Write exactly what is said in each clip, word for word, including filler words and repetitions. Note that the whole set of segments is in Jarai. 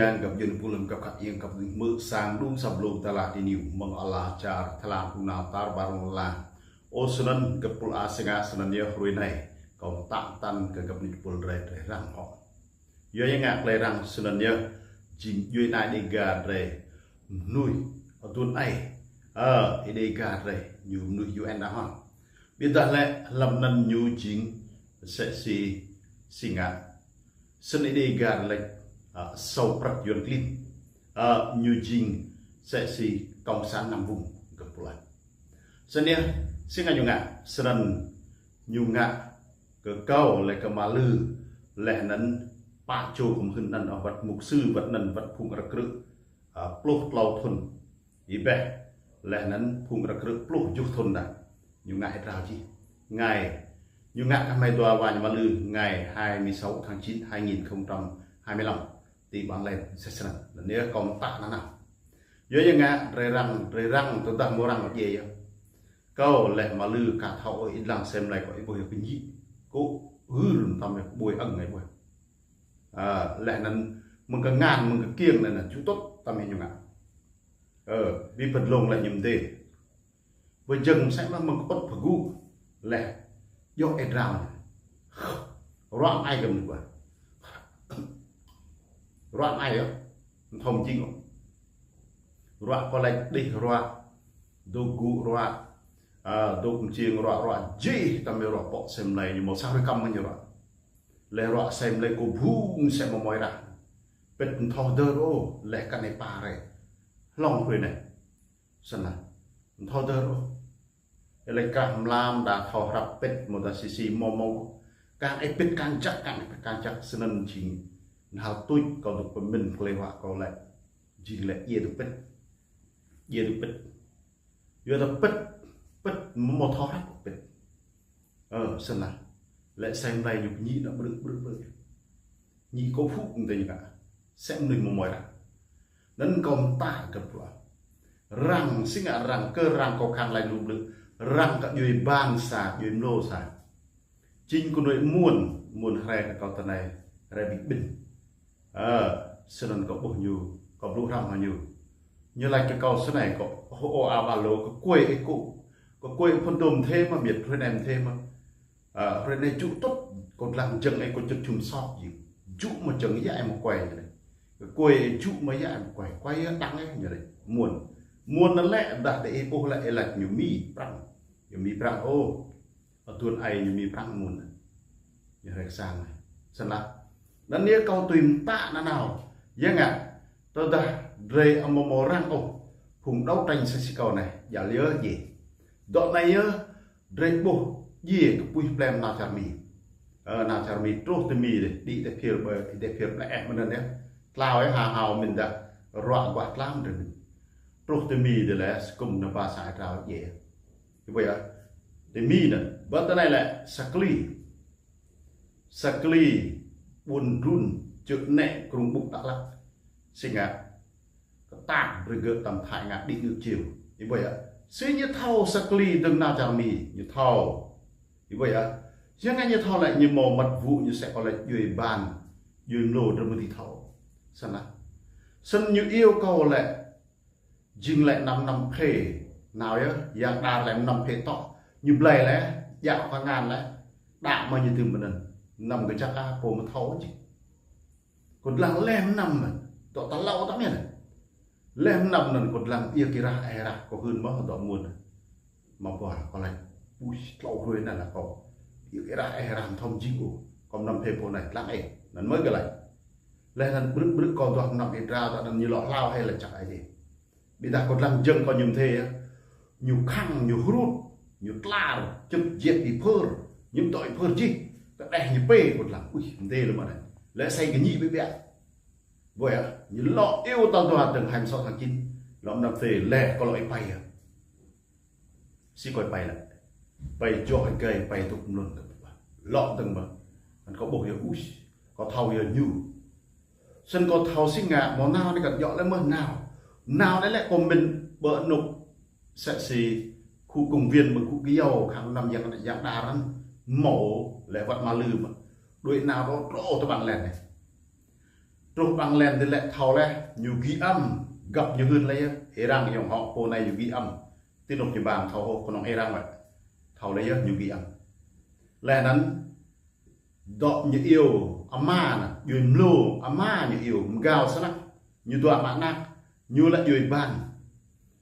Yang găp jun pulăm găp khăp yang găp mư̆ sang đung săp lông tơlah ti niu mơ̆ng ala čar tơlah phung nao tar ƀar lông la. Ơ snăn găp pul a sing a snăn yơh hrơi anai. Kâo mtă tăn kơ găp ni pul drei drei răng hŏ. Yua yang ngă klei răng snăn yơh jing djuai anai Đêga drei mnuih. Ơ tuan ai. Ơ, Đêga drei ñu mnuih U N đa hŏ. Ƀiădah lĕ hlăm anăn ñu jing sĕ si sing a. Snăn Đêga lĕ, ơ, sâu prăk yuan klin. Ơ, ñu jing sĕ si cộng sản nằm vùng găp pul a. Snăn yơh, sing a ñu ngă, snăn ñu ngă kơ kâo lĕ kơ mă lư, leh anăn pă čô kơ mơhưn anăn, ơ, wăt mục sư, wăt anăn, wăt phung rơkrư̆, ơ, pluh tlâo thŭn. Ih ƀĕ, leh anăn phung rơkrư̆ pluh kjuh thŭn đa. Ñu ngă ih drao čih. Ngày, ñu ngă kơ hmei dua wa ñu mă lư, ngày hai mươi sáu tháng chín hai nghìn không trăm hai mươi lăm. Ti ƀăng lĕ, sĕ snăn. Anăn yơh kâo mtă nanao. Yua yang ngă, drei răng, drei răng, tơdah mơ̆ răng djai yơh. Kâo lĕ mă lư ka thâo ôh ih lăng sem lĕ kâo ih ƀuh yơh kơ ñi. Kâo hưr tăm yơh ƀuh ăng ih ƀuh. Ơ, leh anăn mơ̆ng kơ ngăn, mơ̆ng kơ kiêng anăn, ču tŭt tăm yơh ñu ngă. Ơ, bi pơdlông lĕ ñu mdê. Ƀơi jơ̆ng sĕ mă mơ̆ng kơ pơ̆t pơgŭ. Leh, yơh ih drao ñu. Ruă ai gơm ñu ƀuh. Ruă ai yơh. Thâo mjing ôh. Ruă kơ lĕ đih ruă. Dôk gŭ ruă. Ơ, dôk mjing ruă, ruă jih tăm yơh ruă pŏk sem lĕ ñu mâo sa hrơi kăm mơ̆ng ñu ruă. Leh ruă sem lĕ kơ bhung sem mơmoi rah. Pĭt mthâo dơr ôh, leh kăn ih pă rĕ. Hlŏng hrơi anai. Snăn. Mthâo dơr ôh. Ih lĕ kah mlam đa thâo hrăp pĭt mơ̆ đa si si mơ̆ mơ̆. Kah ih pĭt kăn jăk, kah ih pĭt kăn jăk snăn jing. Nao tuč kâo dôk pơmĭn klei wa kâo lĕ. Jing lĕ ia dôk pĭt. Ia dôk pĭt. Yua dôk pĭt, pĭt mơ̆ thâo hrăp pĭt. Ơ, snăn. Lĕ sem lĕ ñu ñi nao brư̆, brư̆, brư̆. Ñi kơ phŭk mdê ñu ngă. Sem mnuih mơmoi răng. Anăn kâo mtă găp pul a. Răng, sing a răng, kơ răng kâo khăng lĕ lu blư̆. Răng kơ djuai ban sa, djuai mlô sa. Jing kơ nuai muôn, muôn hrơi kơ kâo tơ anai, hrơi bi ƀĭn. Ơ, snăn kâo ƀuh ñu, kâo blŭ hrăm hăng ñu. Ñu lač kơ kâo snei kâo hơô a ba lô kơ kuai ih kŭ. Kơ kuai phŭn dôm mdê mơ̆, miêt hrơi anai mdê mơ̆. Ơ, hrơi anai jŭ tŭt, kâo dlăng jơ̆ng ih kâo čŭt čum sop jing. Jŭ mơ̆ jơ̆ng yă ih mơ̆ kuai ñu lač. Kơ kuai jŭ mơ̆ yă ih mơ̆ kuai. Kuai yơh đăng ih ñu lač. Muôn. Muôn anăn lĕ dah dê ih ƀuh lĕ ih lač ñu Mi Prăng. Ñu Mi Prăng ôh. Ơ tuan ai ñu Mi Prăng muôn. Ñu hrek sang. Snăn. Anăn yơh kâo tui mtă nanao. Yang ngă. Tơdah drei amâo mâo răng ôh. Phung đấu tranh sĕ si kâo anai. Djăl yơh djai. Dŏ anai yơh drei ƀuh djai kơ puih plem nao čar Mi. Ơ, nao čar Mi truh ti Mi dih. Đĭ ti phiơr ƀơi, ti phiơr ƀơi eh mơnăn yơh. Tlao yơh ha hao mĭn dah. Ruă guah tlam drei mĭn. Truh ti Mi dih lĕ, skŭm nao ba sa ih drao djai. Ih ƀuh yơh. Ti Mi anăn. Ƀơi tơ anai lĕ, Sakli. Sakli, ƀuôn Drun, čư̆ nĕ, krung ƀŭk Dak Lak. Sing a. Kơtăk brơi gơ̆ tăm Thái ngă đĭ ngư̆ čiu. Ih ƀuh yơh. Si ñu thâo Sakli dơ̆ng nao čar Mi, ñu thâo. Ih ƀuh yơh. Yang ngă ñu thâo lĕ ñu mâo măt wŭ ñu sĕ kơ lĕ djuai ban. Djuai mlô drăm mơ̆ ti thâo. Snăn. Snăn ñu iêu kâo lĕ Jing lĕ năm năm phê, nao yơh, yang đar lĕ năm phê tŏ. Ñu blei lĕ, djă kơ ngăn lĕ, đă mă ñu tŭ mơnăn. Năm kơ čăk a, pô mơ̆ thâo jing. Kơ dlăng leh năm mơ̆n, tŏ tơlâo tŏ mơ̆n. Leh năm anăn kơ dlăng ia kơ rah, ơ rah, kơ hưn mơ̆, tŏ mơ̆n. Mă pô kơ lĕ, ui, tlâo hrơi anăn lĕ kơ. Ia kơ rah, ơ rah, thâo jing ôh. Kơ năm phê pô anai, dlăng ơ, anăn mơ̆ kơ lĕ. Leh anăn brư̆ brư̆ kơ duah năm ih drao tơ anăn ñu lŏ hlao hĕ lĕ čăk ai dih. Ƀiădah kơ dlăng jơ̆ng kơ ñu mdê yơh. Ñu khăng, ñu hrŭt, ñu tlar, čŭp jiăt ih phơr, ñu mdŏ ih phơr jih. Kơ đeh ñu pê kơ dlăng, ui, mdê lĕ mơ̆ anai. Lĕ sai kơ ñu ƀiă ƀiă. Ƀuh yơh, ñu lŏ iêu tal dua dơ̆ng hai mươi sáu tháng chín. Lŏ năm phê leh kơ lŏ ih pơai yơh. Si kơ ih pơai lĕ. Pơai joh ih gai pơai tŭk mlŭn kơ ƀuh. Lŏ dơ̆ng mơ̆. Anăn kơ ƀuh yơh ui. Kơ thâo yơh ñu. Snăn kơ thâo si ngă mơ̆ nao anai kơ djŏ lĕ mơ̆ nao. Nao anai lĕ kơ mĭn ƀơ anŭk sĕ si khu công viên mơ̆ khu kơ yâo khăng năm yang, yang đar anăn. Mâo lĕ wăt mă lư mơ̆. Đuĕ nao đô trô tơ ƀăng lĕ anai. Truh ƀăng len tơlơi thâo laih, ñu ghi âm, găp ñu hưn laih yơh. Ih răng yŏng hŏ pô anai ñu ghi âm. Tơnuk ñu ƀang thâo hŏ kơnong ih răng wơ̆t. Thâo laih yơh ñu ghi âm. Laih anŭn dŏ ñu iâu, ama anŭn, djuai mlô, ama ñu iâu, mgao snăk. Ñu dua mă anak, ñu lĕ djuai ƀan.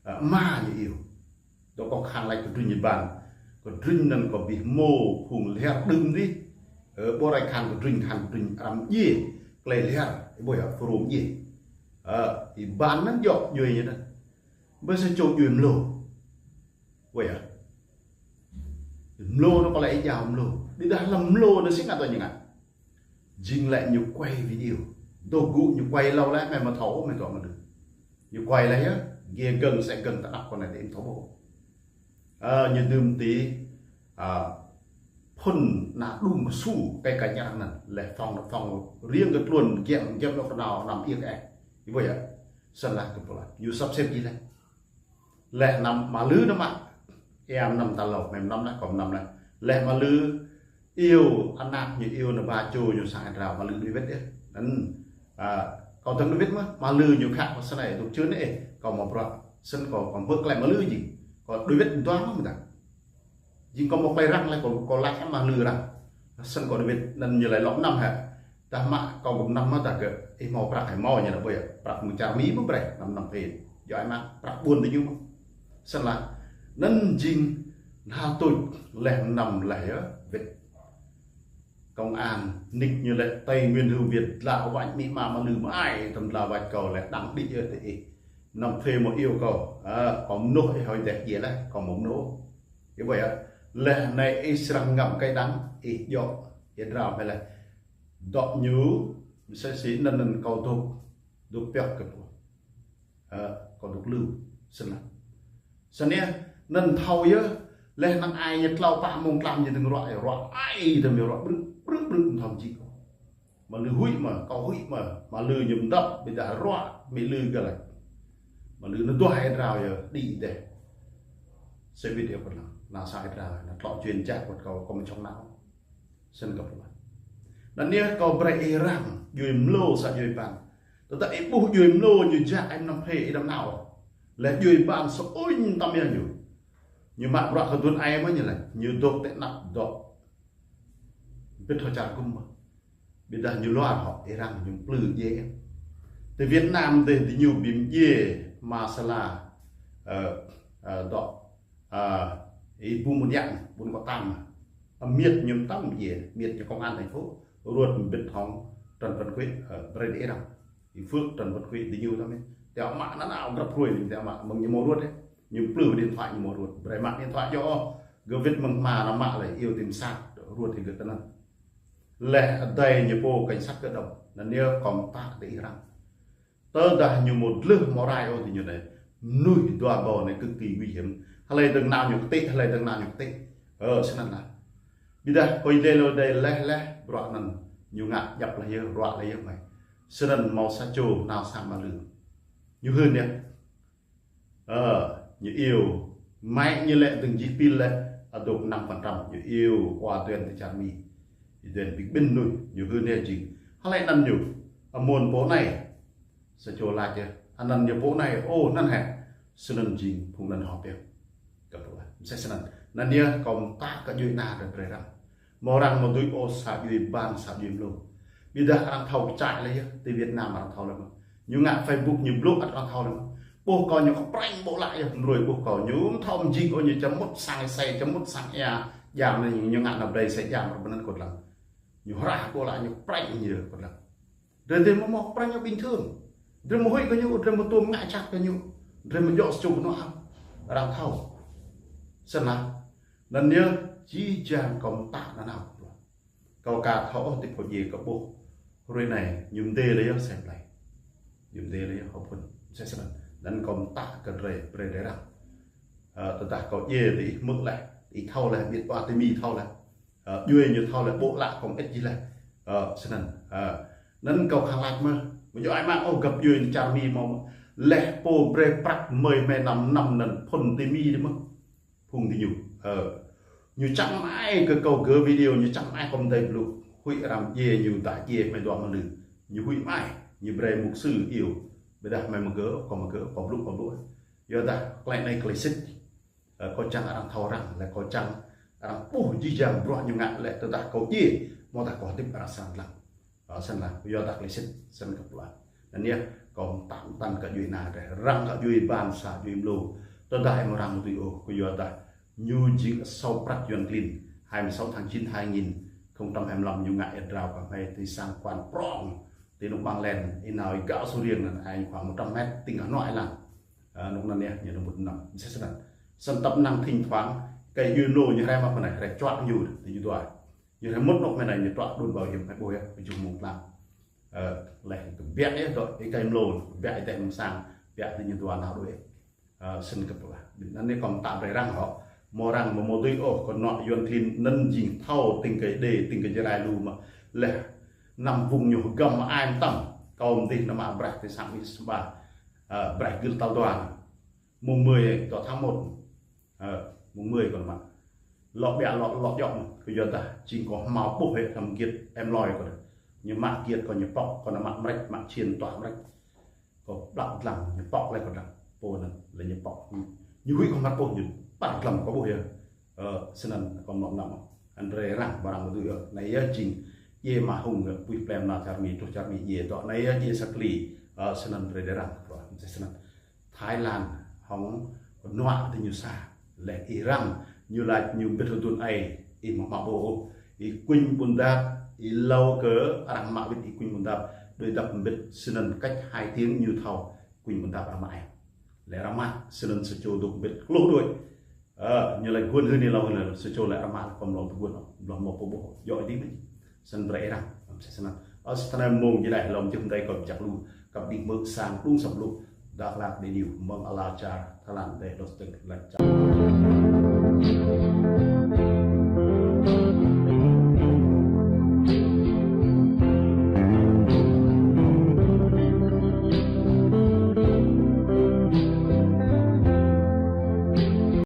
Ơ, ama ñu iâu. Dŏ kâo khăng laĭ kơdrŭn ñu ƀan. Kơdrŭn anŭn kâo ƀu hmâo phung lĕ đưm dih. Ơ, ƀôdah khăng kơdrŭn, khăng kơdrŭn arăng djai. Klei lĕ, ih ƀuh yơh, phô rom djai. Ơ, ih ƀan anŭn djŏ djuai ñu anŭn. Ƀơi sa čô djuai mlô. Ƀuh yơh. Mlô anŭn kâo laĭ ih jao mlô. Ƀiădah lăm mlô anŭn sĭt ngă tui ñu ngă. Jing lĕ ñu quay video. Dŏ gŭ ñu quay hlâo laih, mơi mă thâo, mơi dŏ mă đưm. Ñu quay laih yơh, gê gơ̆ng, sĕ gơ̆ng tơnap kơ anai tơ ih thâo ƀuh. Ơ, ñu đưm tĭ, ơ, phŭn ană đŭng kơsu, kơi kơ ñă anŭn, laih phŏng, phŏng, riêng kơ tluôn, giăm, giăm lŏ kơnao, năm iĕk eh. Ih ƀuh yơh, snăn lah kơ pô lah. Ñu sắp xếp djai laih. Laih anăm mă lư anŭn mă. Ih mơnăm ta hlâo, mơi mơnăm laih, kâo mơnăm laih. Laih mă lư iâu, anak ñu iâu anŭn ba čô ñu sang ih drao, mă lư đuaĭ wơ̆t yơh. Anŭn, ơ, kâo tơ̆ng đuaĭ wơ̆t mơ̆, mă lư ñu khă mơ̆ snei, dŏ čư̆ anai, ơ, kâo mă bruă. Snăn kâo, kâo hmư̆ klei mă lư jing. Kâo đuaĭ wơ̆t dua mơ̆ mơ̆ ta. Jing kâo mă klei răng laih, kâo, kâo laĭ mă lư răng. Snăn kâo đuaĭ wơ̆t, anŭn ñu laĭ lŏ mơnăm hă. Tơdah mă kâo mơnăm mơ̆ ta gơ̆, ih hmâo prăk ih hmâo ñu laĭ ƀuh yơh. Prăk mơ̆ng čar Mi mơ̆ brơi, năm năm phen. Djŏ ih mă, prăk ƀuôn tơ ñu mơ̆. Snăn lah. Anŭn jing hơtŭč laih mơnăm laih yơh, wơ̆t. Công an, nik ñu laĭ Tây Nguyên Hưng Việt, dlao wač mĭ ma mă lư mơai, tơm dlao wač kâo laih đăng đĭ yơh tơ ih. Năm phen mơ̆ iâu kâo, ơ, kâo mơnuih ih hơi deh djai laih, kâo mơ̆ mơnuih. Ih ƀuh yơh, laih anai ih srăng ngăm kơi đăng, ih djŏ, ih drao mơi laih. Dŏ ñu, msĕ si anŭn anŭn kâo dŏ, dŏ pioh kơ pô. Ơ, kâo dŏ lu, snăn. Snăn yơh, anŭn thâo yơh, laih năng ai ñu tlâo pă mông tlam ñu dơ̆ng ruă, ruă ai tơm ñu ruă, brư̆, brư̆, brư̆, thâo jing kâo. Mă lư huĭ mơ̆, kâo huĭ mơ̆, mă lư ñu mdăp, ƀiădah ruă, mĭ lư gơ̆ laih. Mă lư anŭn duah ih drao yơh, đĭ deh. Sĕ wĭt yơh pơ anŭn, anŭn sa ih drao, anŭn tlŏ čuên čah wơ̆t kâo, kâo mơčŏng nao. Snăn kơ pô lah. Anŭn yơh kâo brơi ih răng, djuai mlô sa djuai ƀan. Tơdah ih ƀuh djuai mlô ñu jak ih năm phen ih đăm nao. Laih djuai ƀan sơuñ tăm yơh ñu. Ñu mă bruă kơ tơdron ai mơ̆ ñu laĭ. Ñu dŏ tơ anăp dŏ. Bĭt hŏ čar gŭm mơ̆. Ƀiădah ñu luar hŏ, ih răng ñu plư djai. Tơ Việt Nam dih, dih ñu ƀing djai, masala, ơ, ơ, dŏ, ơ, ih ƀuh mơ̆n yă, ƀuôn kâo tam. Ơ, miêt ñu tam djai, miêt ñu công an thành phố. Ruăt bĭt hŏng Trần Văn Quyết, ơ, brơi đĭ răng. Ih Phước Trần Văn Quyết dih ñu tam yơh. Tơl mă anŭn nao grăp hruê, tơl mă mơ̆ng ñu hmâo ruăt yơh. Ñu plư điện thoại ñu hmâo ruăt. Brơi mă điện thoại djŏ. Gơ̆ wĭt mơ̆ng hma anŭn mă laih, iâu tĭm sat, ruăt ih gơ̆ tơ anŭn. Laih adai ñu pô cảnh sát cơ động, anŭn yơh kâo mtă tơ ih răng. Tơdah ñu mơ̆ dlưh mơ̆ rai ôh tơ ñu anai, mơnuih dua ƀâo anai cực kỳ nguy hiểm. Hlơi dơ̆ng nao ñu kơtĕ, hlơi dơ̆ng nao ñu kơtĕ. Ơ, snăn lah. Ƀiădah kơ ih lĕ lŏ đei laih laih, bruă anŭn ñu ngă djăp laih yơh, ruă laih yơh mơi. Snăn hmâo sa čô nao sang mă lư. Ñu hưn yơh. Ơ, ñu iâu, mơi ñu lĕ dơ̆ng jih pil lĕ, adôk năm phần trăm, ñu iâu, ua duen tơ čar Mi. Ñu duen ƀing ƀing mơnuih, ñu hưn yơh jing. Hlơi anăn ñu, amôn pô anai. Sa čô laĭ yơh, anăn ñu pô anai, ô, anăn hĕ. Snăn jing, phung anăn hŏ pioh. Kơ pô lah. Msĕ snăn. Anăn yơh, kâo mtă kơ djuai ană drơi drơi răng. Mơ̆ arăng mơ̆ dưi ôh sa djuai ƀan sa djuai mlô. Ƀiădah arăng thâo pơčah laih yơh, tơ Việt Nam arăng thâo laih mơ̆. Ñu ngă Facebook ñu blŏk ăt arăng thâo laih mơ̆. Ƀuh kâo ñu kơprĕng ƀô̆ lă yơh, mơnuih ƀuh kâo ñu thâo mơjing ôh ñu čăm mŭt sang ih sĕ, čăm mŭt sang ia. Jam anai ñu ngă anăp đei sĕ jam rơbơnăn kơ lăng. Ñu hrah ƀô̆ lă ñu kơprĕng ñu kơ lăng. Drơi drơi mơ̆ mơ̆ kơprĕng ñu bình thường. Drơi mơ̆ huĭ kơ ñu, drơi mơ̆ tuôm ngă čăk kơ ñu. Drơi mơ̆ djŏ sa čô kơ ñu hăng. Arăng thâo. Snăn lah. Anăn yơh, jih jang kâo mtă nanao. Kâo ka thâo ôh tơ pô djai kâo ƀuh. Hruê anai, ñu mdê laih yơh sem laih. Ñu mdê laih yơh hơpŭn. Msĕ snăn. Anăn kâo mtă kơ drơi, brơi drơi răng. Ơ, tơdah kâo djai tơ ih hmư̆ laih, ih thâo laih, ƀiădah tơ Mi thâo laih. Ơ, djuai ñu thâo laih ƀô̆ lă kâo mơit jih laih. Ơ, snăn. Ơ, anăn kâo khăng laĭ mơ̆. Mơ̆ djŏ ai mă ôh găp djuai čar Mi hmâo mơ̆. Laih pô brơi prăk mơi mơi năm năm anăn phŭn tơ Mi dih mơ̆. Phung dih ñu. Ơ. Ñu čăm ai kơ kâo gơ̆ video, ñu čăm ai kâo mơdai blŭ. Huĭ arăng djai ñu dah djai mơi dua mă lư. Ñu huĭ mơi. Ñu brơi mục sư iâu. Ƀiădah mơi mơgơ̆, kâo mơgơ̆, kâo blŭ, kâo blŭ. Yua dah tơlơi anai tơlơi sĭt. Ơ, kâo čang arăng thâo arăng, lĕ kâo čang arăng ƀuh jih jang bruă ñu ngă lĕ tơdah kâo djai, mơ̆ dah kâo hơdip arăng sang lăng. Ơ, snăn lah, yua dah tơlơi sĭt, snăn kơ pla. Anŭn yơh, kâo mtă mtăn kơ djuai ania drei, răng kơ djuai ƀan sa djuai mlô. Tơdah ih amra mơ̆ dưi ôh, kơ yua dah ñu jing asâo prăk Yuăn klin, hai mươi sáu tháng chín hai nghìn không trăm hai mươi lăm ñu ngă ia drao kơ hmei ti sang quan prong, ti anôk ƀăng len, ih nao ih gao su riêng anăn, ai khoảng một trăm mét, tĭng kơ hnuă ih lăng. Ơ, anôk anăn yơh, ñu anôk mŭt năm, msĕ snăn. Snăn tăp năng thinh thoảng, kơ djuai mlô ñu hrăm mă pơ anai, hrăm čuă ñu, ti ñu dua. Ñu hrăm mŭt anôk mơ̆ng anai ñu čuă đun bảo hiểm hmei ƀuh yơh, ƀu jing mơ̆ng tlam. Ơ, leh kơ biă yơh dŏ, ih kơ mlô, biă ih tĕ mơ̆ng sang, biă ti ñu dua nao đuaĭ. Ơ, snăn kơ pla. Anăn anai kâo mtă brơi arăng hŏ. Mơ̆ arăng mơ̆ mơ̆ dưi ôh, kơ anŏ Yuăn klin anăn jing thâo tĭng kơ Êđê, tĭng kơ Jrai lu mơ̆. Leh, năm vùng ñu hgăm ai mtam. Kâo mơ̆ dih nao mă braih ti sang Mi Sơba. Ơ, braih gưl tal dua. Mùng mười tơ tháng một. Ơ, mùng mười kâo nao mă. Lŏ ƀiă lŏ, lŏ djŏ, kơ yua dah, jing kâo hmâo ƀuh hĕ hlăm giĕt em loi kâo. Ñu mă giĕt kâo ñu pŏk, kâo nao mă mrĕč, mă čhiên tuah mrĕč. Kâo ƀlăk dlăng, ñu pŏk leh kâo dlăng. Pô anăn, leh ñu pŏk. Ñu huĭ kâo mă ƀuh ñu, păr dlăng kâo ƀuh yơh. Ơ, snăn kâo mơ̆ năm. Anăn drei arăng, ƀu arăng mơ̆ dưi ôh. Anai yơh jing, djiê mă hung, pui plem nao čar Mi, truh čar Mi djiê dŏ. Anai yơh djiê sa kli, ơ, snăn drei arăng, msĕ snăn. Thái Lan hŏng kơ anŏ ti ñu sa. Leh ih răng, ñu lač ñu mbĭt hơdun ai, ih mơ̆ mă ƀuh. Ih kuñ ƀuôn dap, ih lâo kơ arăng mă wĭt ih kuñ ƀuôn dap. Đuaĭ dăp mbĭt snăn cách hai tiếng ñu thâo kuñ ƀuôn dap arăng mă ai. Leh arăng mă, snăn sa čô dôk mbĭt kluh đuaĭ. Ơ, ñu lač guôn hưn ih lâo hưn leh, sa čô leh arăng mă kơ mlâo tơguôn, mlâo mâo pô ƀuh, djŏ ih dih mơ̆. Snăn brơi arăng, msĕ snăn. Ơ, snăn mông jih leh, lŏm jih mdei kâo jak lu, kăp đih mơ̆ sang đung săp lu, Dak Lak Daily, mơ̆ng ala čar, Thái Lan, dei đôč tơ̆ng leh čar.